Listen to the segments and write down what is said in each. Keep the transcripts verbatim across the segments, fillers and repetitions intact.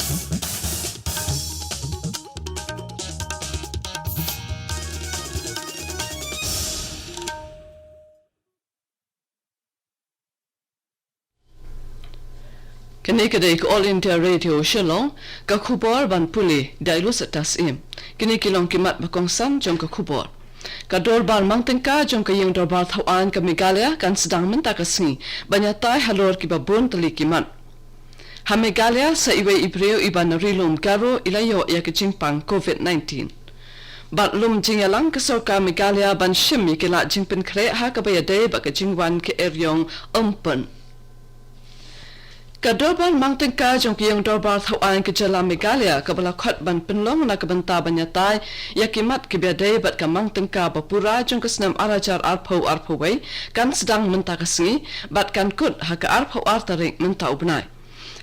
Kane ka dei ka All India Radio Shillong, ka khubor ban pule da i Lusatas Im. Kine ki long ki mat ba kongsan jong ka khubor. Ka dorbar mang tyngka jong ka ïing dorbar thaw aiñ ka Meghalaya kan sdang mynta ka sngi ban ïatai halor ki babun tylli ki mat. Ha Meghalaya sa iwei i briew iba na ri lum Garo i la ïoh ïa ka jingpang covid nineteen. Bad lum jingïalang ka sorkar Meghalaya ban shim ïa ki lad jingpynkhreh ha kaba ïadei bad ka jingwan ka eriong Umpun. Ka dorbar mang tyngka jong ka ïing dorbar thaw aiñ ka jylla Meghalaya kaba la khot ban pynlong na ka bynta ban ïatai ïa ki mat kiba ïadei bad ka mang tyngka ba pura jong ka snem ar hajar arphew arphew wei kan sdang mynta ka sngi bad kan kut ha ka arphew ar tarik mynta u bnai.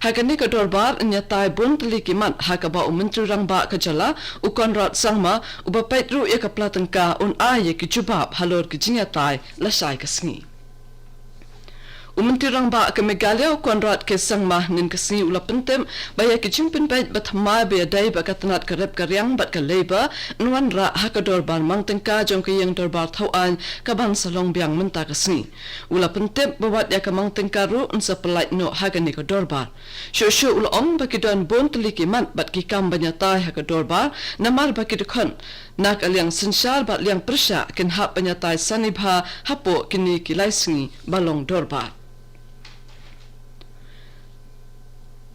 Ha kane ka dorbar yn ïatai bun tylli ki mat ha kaba u Myntri Rangbah ka jylla u Conrad Sangma uba peit ruh ïa ka pla tyngka un ai ïa ki jubab halor ki jingïatai lashai ka sngi. U Myntri Rangbah ka Meghalaya u Conrad K Sangma hynnin ka sngi u la pyntip ba ïa ki jingpynbeit ba thymmai ba ïadei bad ka tnat ka rep ka riang bad ka labour yn wanrah ha ka dorbar mang tyngka jong ka ïing dorbar thaw aiñ kaban sa long biang mynta ka sngi. U la pyntip ba wat ïa ka mang tyngka ruh yn sa pyllait noh ha kane ka dorbar. Shuh shuh u la ong ba ki don bun tylli ki mat bad ki kam ban ïatai ha ka dorbar namar ba ki dkhot na ka liang synshar bad liang pyrshah kin hap ban ïatai sani bha hapoh kine ki lai sngi ba long dorbar.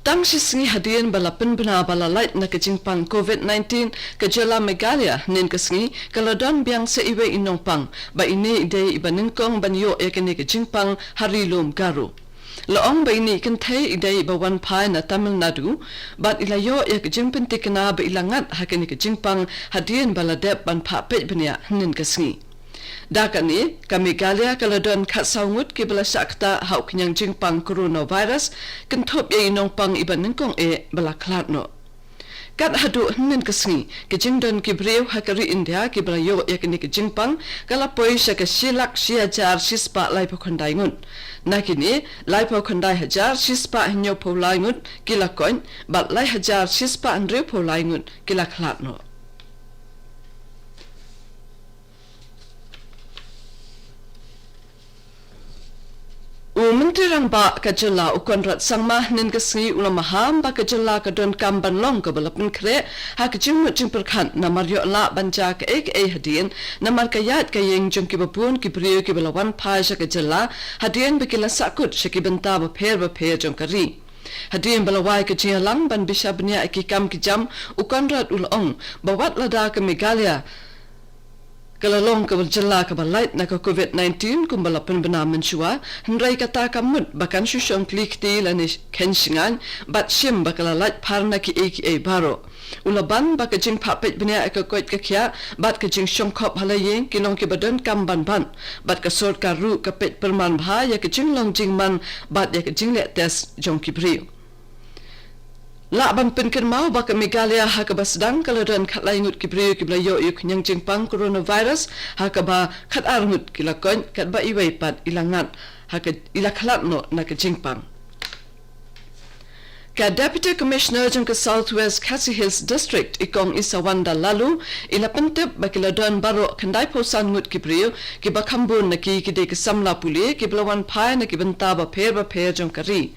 Tang shi sngi hadien ba la pynbna ba la lait na ka jingpang covid nineteen, ka jylla Meghalaya hynnin ka sngi ka la don biang sa iwei i nongpang ba ine i dei iba nyngkong ban ïoh ïa kane ka jingpang ha ri lum Garo. La ong ba ine i kynthei i dei iba wan phai na Tamil Nadu bad i la ïoh ïa ka jingpyntikna ba i la ngat ha kane ka jingpang hadien ba la dep ban phah peit bniah hynnin ka sngi. Da kane, ka Meghalaya ka la don khatsaw ngut kiba la shah ktah ha u khñiang jingpang coronavirus, kynthup ïa i nongpang iba nyngkong eh ba la khlad noh. Kat haduh hynnin ka sngi, ka jingdon ki briew ha ka ri India kiba la ïoh ïa kane ka jingpang ka la poi sha ka shi lak shi hajar shi spah laiphew khyndai ngut. Na kine, laiphew khyndai hajar shi spah hynñiewphew lai ngut ki la koit, bad lai hajar shi spah hynriewphew lai ngut ki la khlad noh. U Myntri Rangbah ka jylla u Conrad Sangma hynnin ka sngi u la maham ba ka jylla ka donkam ban long kaba la pynkhreh ha ka jingmut jingpyrkhat namar ïoh lah ban jia kaei kaei hadien namar ka ïaid ka ïeng jong kiba bun ki briew kiba la wan phai sha ka jylla hadien ba ki la sahkut sha ki bynta bapher bapher jong ka ri. Hadien ba la wai ka jingïalang ban bishar bniah ïa ki kam ki jam, u Conrad u la ong ba wat lada ka Meghalaya ka la long ka jylla kaba lait na ka covid nineteen kumba la pynbna mynshuwa, hynrei kata kam mut ba kan shu shong kli kti lane kheiñ shngaiñ bad shim ba ka la lait phar na kiei kiei baroh. U la ban ba ka jingphah peit bniah ïa ka koit ka khiah bad ka jingshongkhop ha la ïing ki long kiba donkam ban ban, bad ka sorkar ruh ka peit pyrman bha ïa ka jinglong jingman bad ïa ka jingleh test jong ki briew. Lah ban pynkynmaw ba ka Meghalaya ha kaba sdang ka la don khatlai ngut ki briew kiba la ïoh ïa u khñiang jingpang coronavirus, ha kaba khatar ngut ki la koit, katba iwei pat i la ngat, ha ka i la khlad noh na ka jingpang. Ka Deputy Commissioner jong ka South West Khasi Hills District, i Kong Isawanda Laloo, i la pyntip ba ki la don baroh khyndaiphew san ngut ki briew kiba kham bun na ki ki dei ki samla pule kiba la wan phai na ki bynta bapher bapher jong ka ri.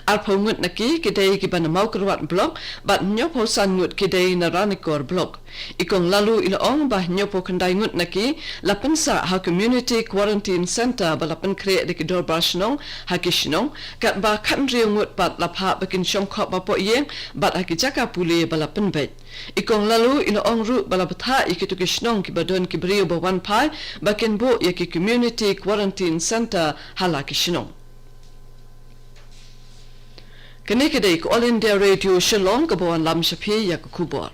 Arphew ngut na ki ki dei kiba na Mawkyrwat Block bad hynñiewphew san ngut ki dei na Ranikor Block. I Kong Laloo i la ong ba hynñiewphew khyndai ngut na ki la pynsah ha Community Quarantine Centre ba la pynkhreh da ki dorbar shnong ha ki shnong, katba khathynriew ngut pat la phah ba kin shongkhop hapoh ïing bad ha ki jaka pule ba la pynbeit. I Kong Laloo i la ong ruh ba la bthah ïa kito ki shnong kiba don ki briew ba wan phai ba kin buh ïa ki Community Quarantine Centre ha la ki shnong. Kane ka dei ka All India Radio Shillong kaba wanlam sha phi ïa ka khubor.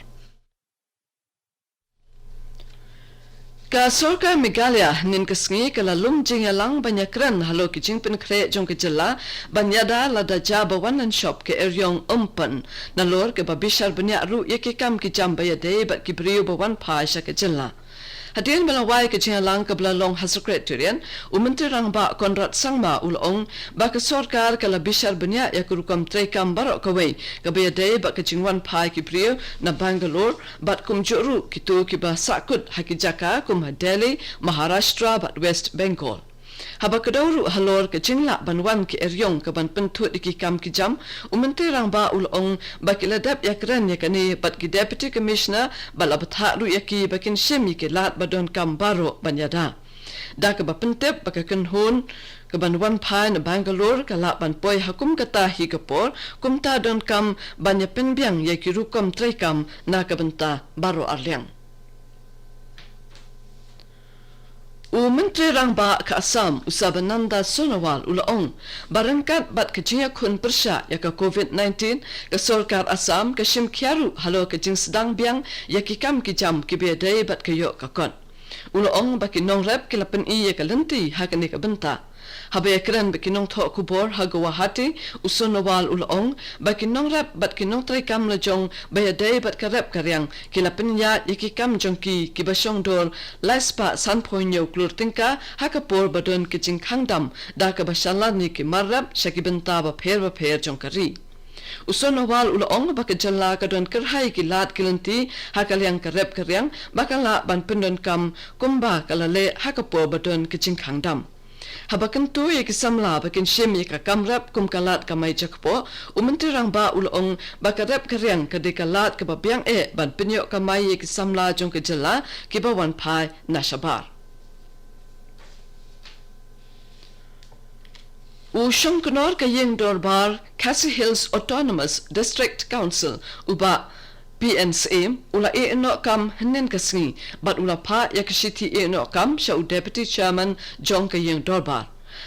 Ka sorkar Meghalaya hynnin ka sngi ka la lum jingïalang ban ïakren halor ki jingpynkhreh jong ka jylla ban ïada lada jia ba wan nang shop ka eriong Umpun, nalor kaba bishar bniah ruh ïa ki kam ki jam ba ïadei bad ki briew ba wan phai sha ka jylla. Hadien ba la wai ka jingïalang kaba la long ha Secretariat, u Myntri Rangbah Conrad Sangma u la ong ba ka sorkar ka la bishar bniah ïa ka rukom treikam baroh kawei kaba ïadei bad ka jingwan phai ki briew na Bangalore bad kumjuh ruh kito kiba sahkut ha ki jaka kum ha Delhi, Maharashtra bad West Bengal. Haba kdew ruh halor ka jinglah ban wan ki eriong ka ban pynthut ïa ki kam ki jam, u Myntri Rangbah u la ong ba ki la dep ïakren ïa kane bad ki Deputy Commissioner bad la bthah ruh ïa ki ba kin shim ïa ki lad ba donkam baroh ban ïada. Da kaba pyntip ba ka kynhun ka ban wan phai na Bangalore ka lah ban poi ha kum kata hi ka por, kumta donkam ban ïa pynbiang ïa ki rukom treikam na ka bynta baroh arliang. U Myntri Rangbah ka Assam, u Sarbananda Sonowal u la ong ba ryngkat bad ka jingïakhun pyrshah ïa ka covid nineteen, ka sorkar Assam ka shim khia ruh halor ka jingsdang biang ïa ki kam ki jam kiba ïadei bad ka ïoh ka kot. U la ong ba ki nongrep ki la pyni ïa ka lynti ha kane ka bynta. Haba ïakren bad ki nongthoh khubor ha Guwahati, u Sonowal u la ong ba ki nongrep bad ki nongtreikam lajong ba ïadei bad ka rep ka riang ki la pynïaid ïa ki kam jong ki kiba shongdor lai spah sanphew hynñiew klur tyngka ha ka por ba don ka jingkhang dam da kaba shalan ïa ki mar rep sha ki bynta bapher bapher jong ka ri. U Sonowal u la ong ba ka jylla ka don kyrhai ki lad ki lynti ha ka liang ka rep ka riang ba ka lah ban pyndonkam kumba ka la leh ha ka por ba don ka jingkhang dam. Haba kyntu ïa ki samla ba kin shim ïa ka kam rep kum ka lad kamai jakpoh, u Myntri Rangbah u la ong ba ka rep ka riang ka dei ka lad kaba biang eh ban pynïoh kamai ïa ki samla jong ka jylla kiba wan phai na shabar. U Shongknor ka Ïing Dorbar Khasi Hills Autonomous District Council, u Bah P N Syiem, u la ïeh noh kam hynnin ka sngi bad u la phah ïa ka shithi ïeh noh kam sha u Deputy Chairman jong ka Ïing Dorbar.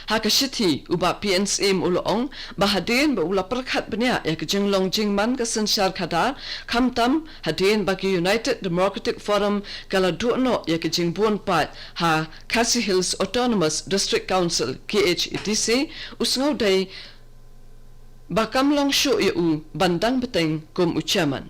Ha ka shithi, u Bah P N Syiem u la ong ba hadien ba u la pyrkhat bniah ïa ka jinglong jingman ka synshar khadar, khamtam hadien ba ka United Democratic Forum ka la duh noh ïa ka jingbun paid ha Khasi Hills Autonomous District Council, K H A D C, u sngew dei ba kam long shuh ïa u ban dang bteng kum u Chairman.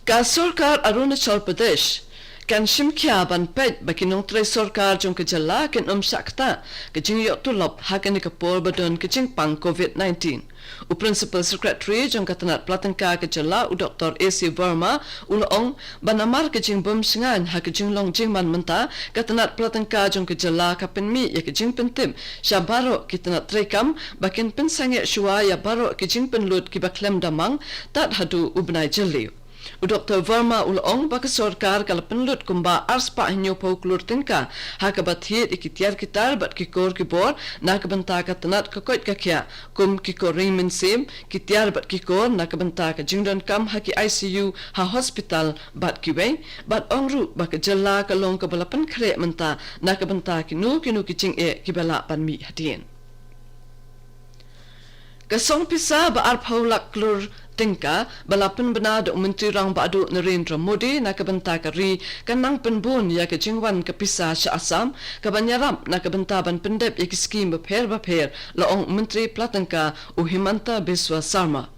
Ka sorkar Arunachal Pradesh kan shim khia ban peit ba ki nongtrei sorkar jong ka jylla kin ym shah ktah ka jingïoh tulop ha kane ka por ba don ka jingpang covid nineteen. U Principal Secretary jong ka tnat pla tyngka ka jylla, u Doctor A C Verma, u la ong ba namar ka jingbym shngaiñ ha ka jinglong jingman mynta, ka tnat pla tyngka jong ka jylla ka pynmih ïa ka jingpyntip sha baroh ki tnat treikam ba kin pynsangeh shuwa ïa baroh ki jingpynlut kiba khlem da mang tad haduh u bnai Jylliew. U Doctor Verma u la ong ba ka sorkar ka la pynlut kumba arspah hynñiewphew klur tyngka ha kaba thied ïa ki tiar ki tar bad ki kor ki bor na ka bynta ka tnat ka koit ka khiah, kum ki kor ring mynsiem, ki tiar bad ki kor na ka bynta ka jingdonkam ha ki I C U ha hospital bad kiwei, bad ong ruh ba ka jylla ka long kaba la pynkhreh mynta na ka bynta kino kino ki jingeh kiba lah ban mih hadien. Ka song pisa ba arphew lak klur tyngka ba la pynbna da u Myntri Rangbah Duh Narendra Modi na ka bynta ka ri ka nang pynbun ïa ka jingwan ka pisa sha Assam, ka ban ïarap na ka bynta ban pyndep ïa ki skim bapher bapher, la ong u Myntri pla tyngka u Himanta Biswa Sarma.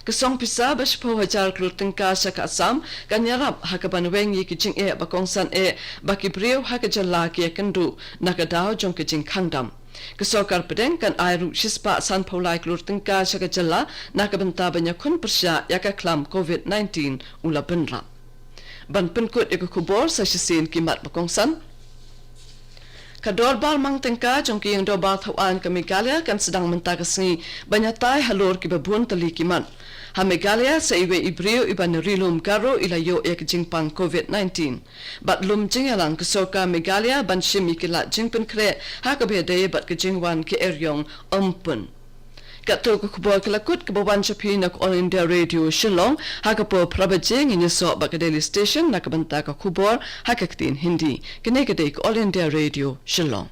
Ka song pisa ba shiphew hajar klur tyngka sha ka Assam kan ïarap ha ka ban weng ïa ki jingeh ba kongsan eh ba ki briew ha ka jylla ki ïakynduh na ka daw jong ka jingkhang dam. Ka sorkar pdeng kan ai ruh shispah sanphew lai klur tyngka sha ka jylla na ka bynta ban ïakhun pyrshah ïa ka khlam covid nineteen, u la bynrap. Ban pynkut ïa ka khubor sa shisien ki mat ba kongsan. Ka dorbar mang tyngka jong ka Ïing Dorbar Thawaiñ ka Meghalaya kan sdang mynta ka sngi ban ïatai halor kiba bun tylli ki mat. Ha Meghalaya sa iwei i briew iba na Ri Lum Garo i la ïoh ïa ka jingpang covid nineteen. Bad lum jingïalang ka sorkar Meghalaya ban shim ïa ki lad jingpynkhreh ha kaba ïadei bad ka jingwan ka eriong Ompun. Katto ka khubor ka la kut kaba wan sha phi na ka All India Radio Shillong, ha ka por phra baje ngin ïasoh bad ka Delhi Station na ka bynta ka khubor ha ka ktien Hindi. Kane ka dei ka All India Radio Shillong.